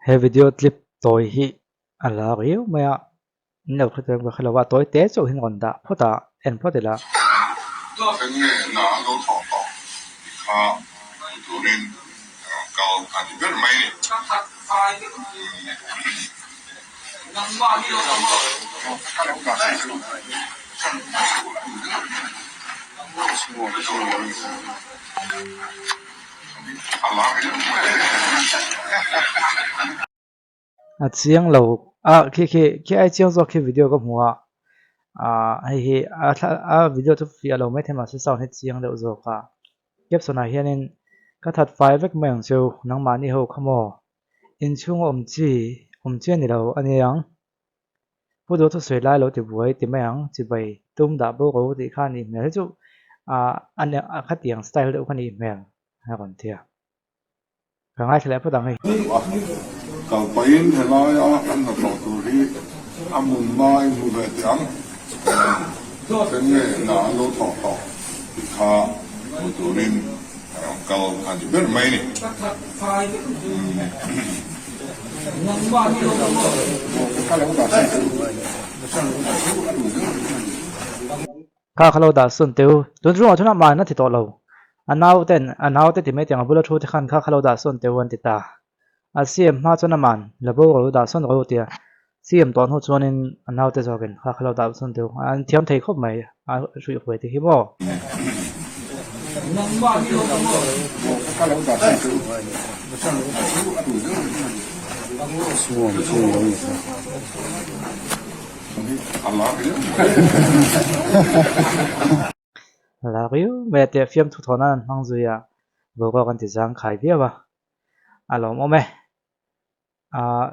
He video clip tawi hi a la riau mai a, in lo hre tur em ka hre lo a, tawi te chauh hi an rawn dah phawt a, en phawt ila. Eng nge hna an lo thawh tawh tih kha hmu turin kal a ni ber mai a ni. A chiang lo a khi khi khi ai chiang zawk khi video ka hmu a ah hei hi a thla a video chu fiah lo maithei mahse sound hi chiang deuh zawk a caption ah hianin ka that fai vek mai ang chu nangmahni ho kha maw inchhung a awm chi awm chi a ni lo a niang. Pu Dawt sawi lai lo ti buai ti mai ang, chibai tum dah bawk ro tih kha a nih hmel hi chu ah a khatiang style deuh kha a nih hmel a rawn ti a. Ka ngaithla leh phawt ang hei. A kal pahin helaia kan hnathawh tur hi a hmun hmain hmu ve teh ang. Eng nge hna an lo thawh tawh tih kha hmu turin kal a ni ber mai a ni. Kha kha lo dah sawn teu. Tun chungah chuan amah in a ti tawh lo. A nau ten a nau te ti mai tiang a bula thu te khan kha kha lo dah sawn teu an ti ta. A CM hma chuan aman la bo ro dah sawn ro tia CM tawh hnu chuanin a nau te zawkin kha kha lo dah sawn teu. An thiam thei khawp mai a hruih huai te hi maw. La riu mai a tih fiamthu thawn an hmang zui a, boruak an ti zang khai viau a, a lawmawm e. Ahh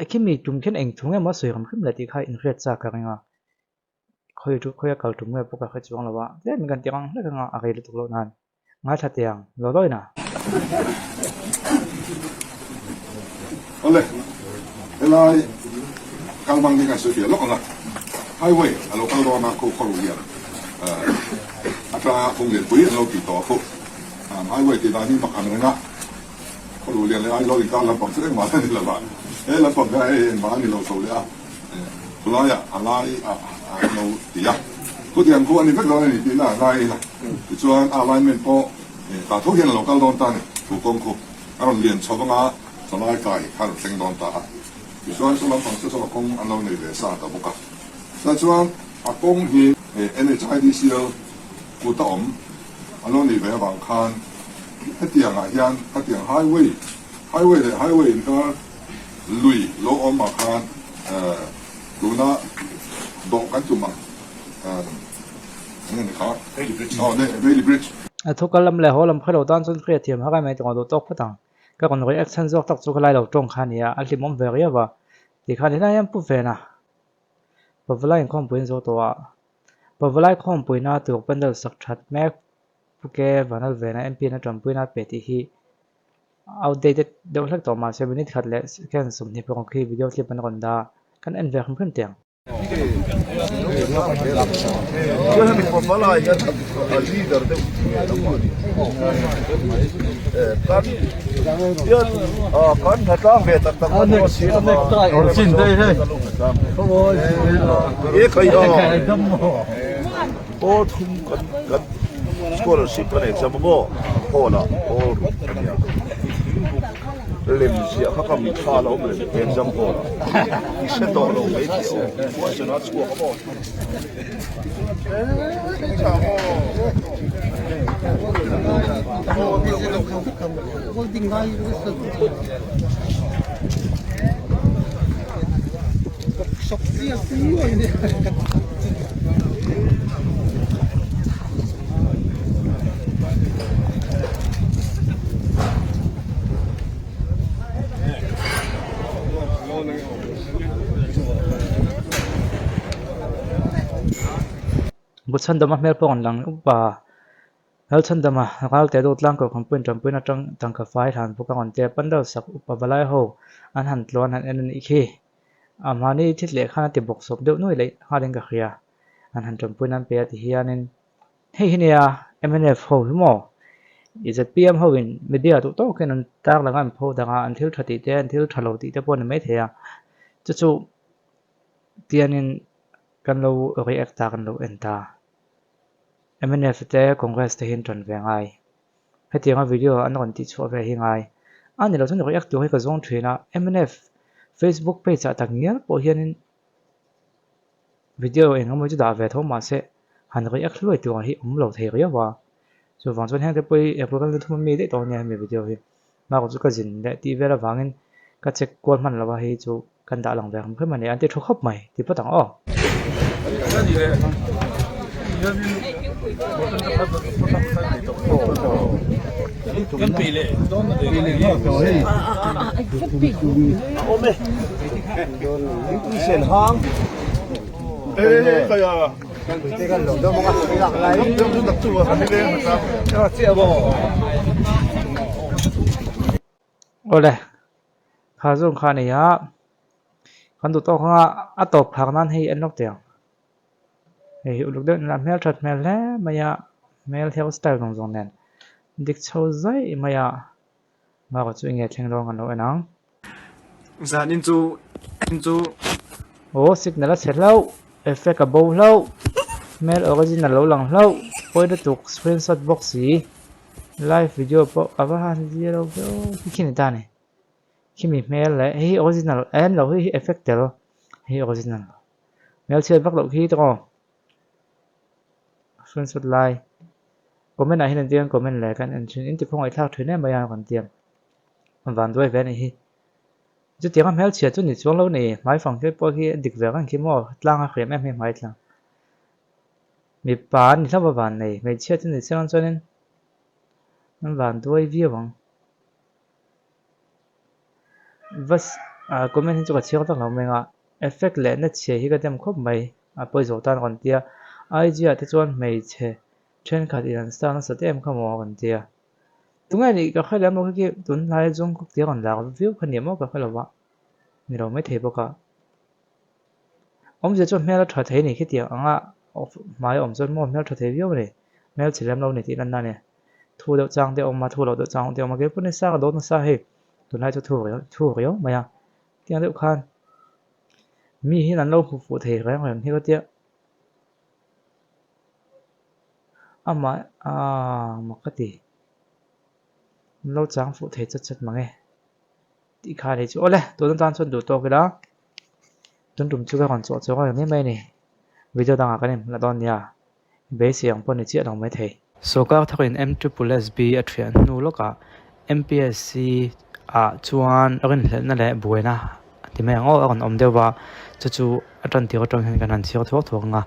khimi tum khian eng thu nge maw a sawi ram hrim le tih kha inhriat chak ka ring a, khawi chu khawi a kal tum nge pawh ka hre chuang lo a, tlem in kan ti ang hlek ang a, a rei lutuk loh nan ngaithla teh ang law law ina. Awle, helai kal hmang hi kan sawi fiah lawk ang a, highway a lo kal dawn a, khaw khaw ruh hian atanga kawng lianpui an lo tih tawh a khu, highway tih dan hi mak ang reng a. Khaw lian leh Aizawl inkar lampang chu engmah a ni lo va, he lampang kha hei engmah a ni lo chho leh a, khulaiah a lai ah an lo ti a, khutiang khu a ni vek dawn a ni tihna a ngai a, tichuan a alignment pawh tah tho hian a lo kal dawn ta a ni, thu kawng khu a rawn lian chho vang a, chawlai kai kha a rawn thleng dawn ta a, tichuan saw lampang chu saw kawng an lo nei ve sa ta bawk a, tichuan a kawng hi NHIDCL kut a awm. A lo nih ve avang khan hetiang ah hian khatiang highway, highway leh highway inkar lui lo awm ah khan tuna dawh kan tum ang enge ni kha aw Bailey Bridge. A thu kal lam leh haw lam khawi lo tan chuan hriat thiam har em mai tawng a duh tawk phawt ang. Ka rawn reaction zawk tak chu ka lai lo tawng kha a nia, a hlimawm ve riau a tikhan helai hian pu ven a Pavalai inkhawmpuiin zo tawh a. Pavalai khawmpuina tur pandal sak that mek Puke Vanlalvena MP in a tanpuina a pe tih hi outdated deuh hlek tawh mahse minute khat leh second 26 khi video clip an rawn dah a, kan en ve hrim hrim teh ang. Buchhandama hmel pawh an lang up a. Lalchhandama Ralte deuh tlang kawh khampuiin tanpuina atang tangka fai hlan bawk a rawn tia pandal sak upa valai ho an han tluan han en a nih khi. A mahni thil leh khan a ti bawk sawp deuh nuai leh nghalin ka hria. An han tanpuina an pe a ti hianin hei hi nia mnf ho hi maw? I zpm ho in media duh tawkin an tarlang a an pho dang a, an thil tha tih te an thil tha lo tih te pawh a ni maithei a, chu chu tiangin kan lo react a kan lo en ta. Mnf te Congress te hi an tan ve ngai. Hetianga video an rawn tih chhuah ve hi ngai. A ni lo chuan react tur hi ka zawng thin a, mnf Facebook page ah tak ngial pawh hianin Video eng emaw chu dah ve tho mahse han react hluai tur ang hi awm lo thei riau a, chuvang chuan hengte pawh hi April kan thum ami daih tawh ania hemi video hi bakah chu ka zin leh tih vel avangin ka check kual hman lo a hei chu kan dah lang ve ang hrim ani an ti thu khawp mai ti phawt ang aw. Awle kha zawng kha a ni a kan duh tawk anga a tawp phak nan hei en lawk teh ang hei hi uluk deuh in a hmel that hmel hle mai a hmel hair style zawng zawng nen dik chho zaih mai a. Bakah chu enge thleng dawn kan lo en ang. Zanin chu en chu. Aw signal a chhe hlauh, effect a bo hlauh, hmel original lo lang hlauh, pawi lutuk screenshot bawk si, live video pawh a va han zia lo ve aw khi khi ni ta ni. Khimi hmel leh hei hi original en lo hei hi effect tel hei hi original hmel chhiat vak loh khi tawng aw. Screenshot lai. Comment ah hian an tia comment leh kan en thin in ti khawngaih thlak thin em mai a kan tia van duai ve a nih hi chutiang a hmelchhia chu ni chuang lo ni hmai fang te pawh hi a dik ve reng khi maw tlang a hriam em hi hmai tlang mipa an ni hlauh a van nei hmeichhia chu ni chiang chuanin an van duai viau ang va ah comment hi chu ka chhiar vak lo mai ang a effect leh na chhia hi ka dem khawp mai a pawi zawh tan kan tia IG ah te chuan hmeichhe Thenkhat in an star nasat em kha maw kan tia. Tunge nih ka hre lem lo khi khi tunlai zawng khawp tia rawn lar viau kha nia maw ka hre lo va. Ni lo maithei bawk a. Awmzia chuan hmel a tha thei ni khitiang anga hmai a awm chuan maw hmel tha thei viau a ni. Hmel chhe lem lo ni tih lanna a ni. Thu deuh chang te a awm a, thu loh deuh chang te a awm a, keipawh nasa ka dawt nasa hei tunlai chu thu riau thu riau mai a. Tiang deuh khan mi hian an lo hmu fuh thei reng reng hi ka tia. Amah aaa mak ka ti. An lo chang fuh thei chat chat mang e. Tih kha ni chu awle tun atan chuan duh tawk ila tun tum chu ka rawn chawh chawk a ni mai a ni. Video dangah kan inhmu la dawn nia. Beisei ang pawh ni chiah lo mai thei. Sawrkar thakin MSSB a thian hnu lawkah MPSC ah chuan rinhlelhna leh buaina ti mai ang aw a rawn awm deuh va, chu chu a tan tir atang hian kan han chhiar thuak thuak ang a,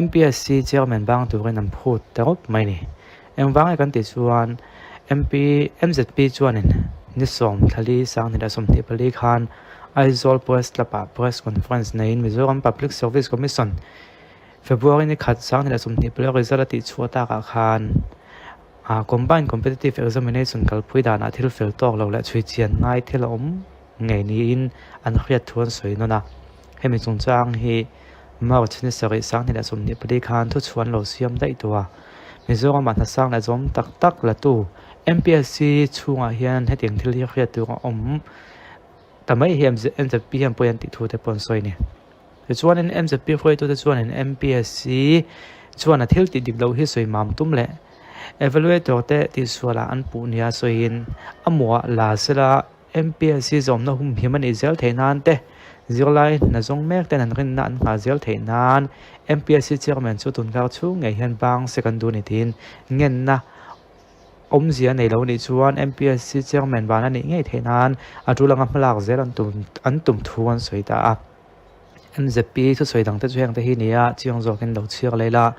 MPSC chairman bang turin an phut ta rawp mai a ni. Engvang nge kan tih chuan MP MZP chuanin ni 14 2024 khan Aizawl Press Club ah Press Conference neiin Mizoram Public Service Commission February ni khat 2024 result a tihchhuah takah khan Combined Competitive Examination kalpui danah thil fel tawk lo leh chhui chian ngai thil a awm ngei niin an hriat thu an sawi nawn a. Hemi chungchang hi March ni sarih 2024 khan thuchhuah an lo siam daih tawh a. Mizoramah hnasang leh zawm tak tak latu MPSC chhungah hian hetiang thil hi hriat tur a awm ta mai hi MZP hian pawi an tih thu te pawh an sawi a ni. Tichuanin MZP hruaitute chuanin MPSC chuan a thil tih dik loh hi sawi mam tum leh evaluator te tihsualah an puh nia sawiin a muah la sela MPSC zawmna humhim a nih zel theih nan te, zirlai hna zawng mek ten an rinna an nghah zel theih nan MPSC chairman chu tunkar chhung ngei hian bang se kan duh a ni tiin ngenna Awmzia nei lo nih chuan MPSC chairman van a nih ngei theih nan a tul anga hmalak zel an tum an tum thu an sawi ta a. MZP thusawi dangte chu hengte hi nia chiang zawkin lo chhiar leh la.